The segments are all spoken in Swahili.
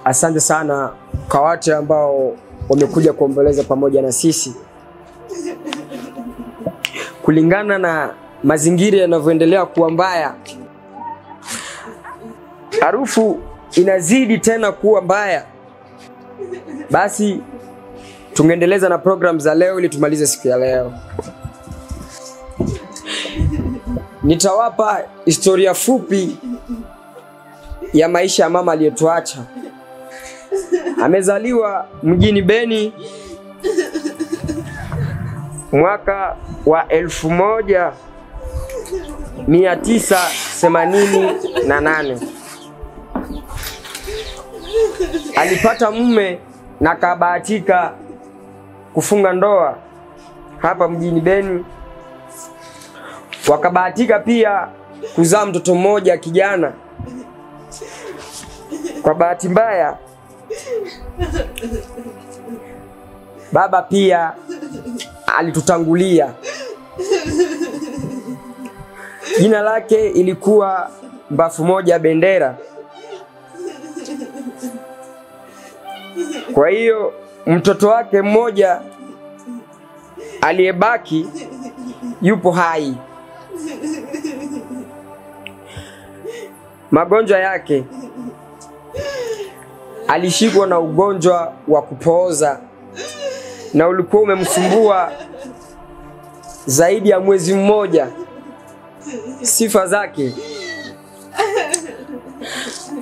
Asante sana kwa watu ambao wamekuja kuomboleza pamoja na sisi. Kulingana na mazingira yanavyoendelea kuwa mbaya, harufu inazidi tena kuwa mbaya. Basi tungeendeleza na program za leo ili tumalize siku ya leo. Nitawapa historia fupi ya maisha ya mama aliyetuacha. Amezaliwa mjini Beni mwaka wa 1988. Alipata mume na kabahatika kufunga ndoa hapa mjini Beni. Wakabahatika pia kuzaa mtoto mmoja kijana. Kwa bahati mbaya, baba pia alitutangulia. Jina lake ilikuwa Mbafu Moja Bendera. Kwa hiyo mtoto wake mmoja aliyebaki yupo hai. Magonjwa yake, alishikwa na ugonjwa wa kupooza na ulikuwa umemsumbua zaidi ya mwezi mmoja. Sifa zake,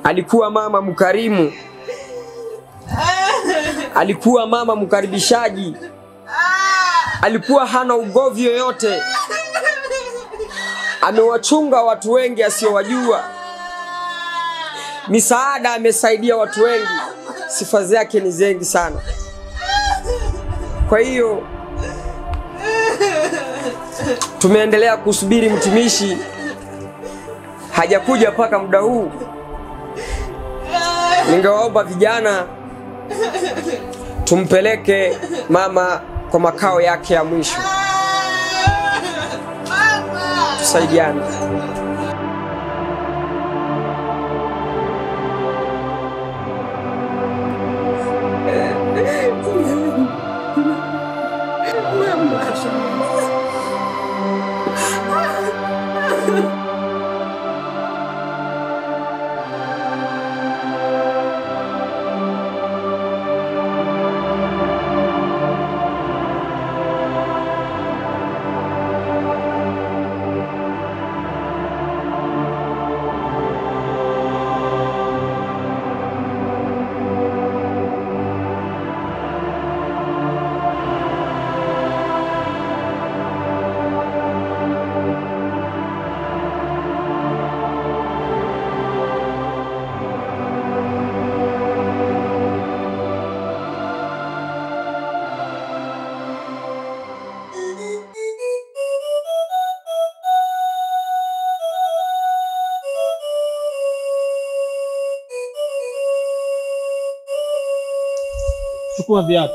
alikuwa mama mkarimu, alikuwa mama mkaribishaji, alikuwa hana ugovi yoyote. Amewachunga watu wengi asiyowajua. Misaada amesaidia watu wengi. Sifa zake ni zengi sana. Kwa hiyo tumeendelea kusubiri mtumishi, hajakuja mpaka muda huu. Ningewaomba vijana tumpeleke mama kwa makao yake ya mwisho. Tusaidiane. Chukua viatu.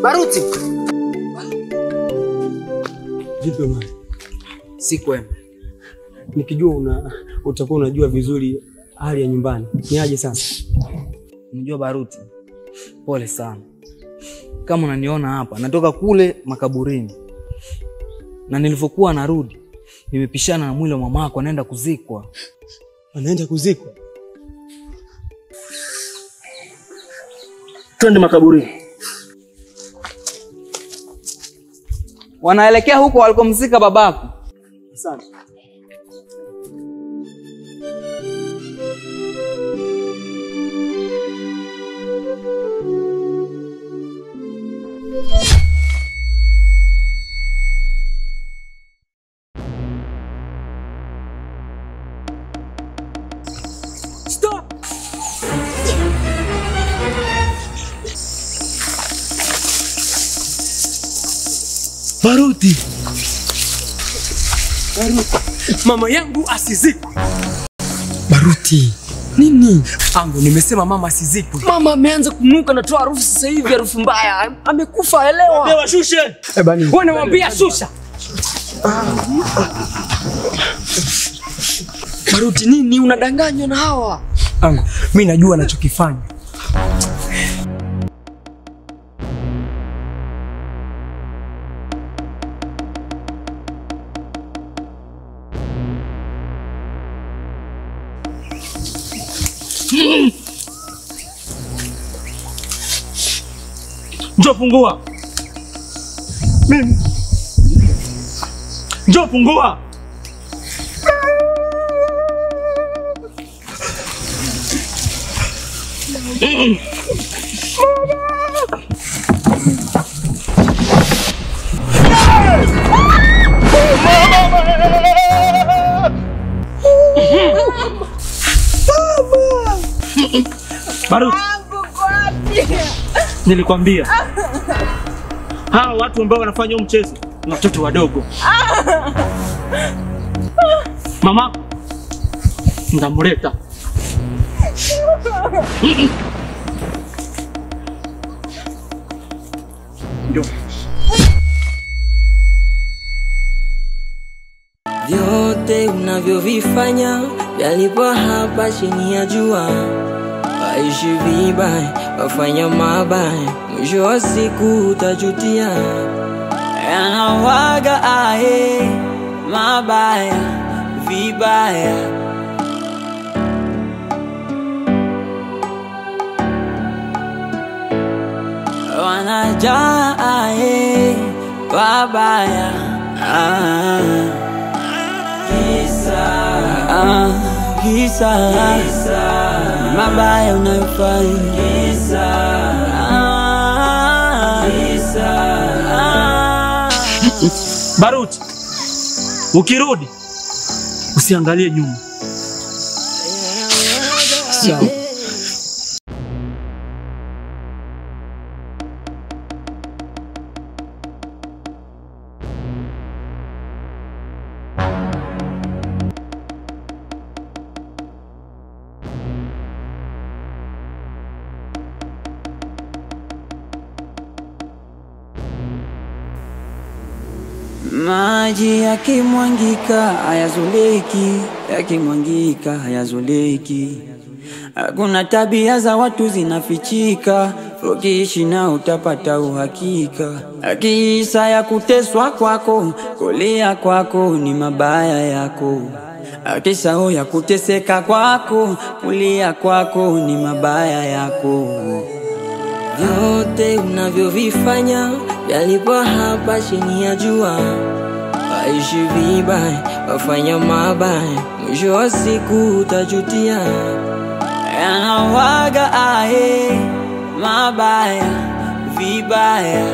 Baruti. Vipi mwana? Si kwema. Nikijua utakuwa unajua vizuri hali ya nyumbani. Ni aje sasa? Unajua Baruti, Pole sana. Kama unaniona hapa, natoka kule makaburini. Na nilivyokuwa narudi, nimepishana na mwili wa mamako anaenda kuzikwa. Anaenda kuzikwa? Twende makaburini. Wanaelekea huko walikomzika babako. Asante. Stop! Baruti. Baruti. Mama yangu asizikwe. Baruti. Nini? Angu, nimesema mama asizikwe. Mama ameanza kunuka na toa harufu sasa hivi, harufu mbaya. Amekufa, elewa. Wewe shushe. Eh bani. Wewe unamwambia shusha. Baruti, nini unadanganywa na hawa? Angu, mimi najua anachokifanya. Njoo fungua. Mimi. Njoo fungua. Baruti, nilikwambia hawa watu ambao wanafanya huu mchezo ni watoto wadogo. Mama ndamuleta. Ndio. Vyote unavyovifanya vyalipwa hapa chini ya jua. Waishi vibaya, wafanya mabaya, mwisho wa siku utajutia. Yanawaga ae, mabaya, vibaya. Wanajaa ae, wabaya. Kisa, kisa, kisa, mabaya unayofanya. Kisa, kisa. Baruti, ukirudi usiangalie nyuma. Sawa. Maji yakimwangika hayazoleki, yakimwangika hayazoleki. Hakuna tabia za watu zinafichika, ukiishi na utapata uhakika. Kisa ya kuteswa kwako, kulia kwako ni mabaya yako. Kisa ya kuteseka kwako, kulia kwako ni mabaya yako. Vyote unavyovifanya vyalipwa hapa chini ya jua. Waishi vibaya, wafanya mabaya, mwisho wa siku utajutia. Yanawaga ae, mabaya, vibaya.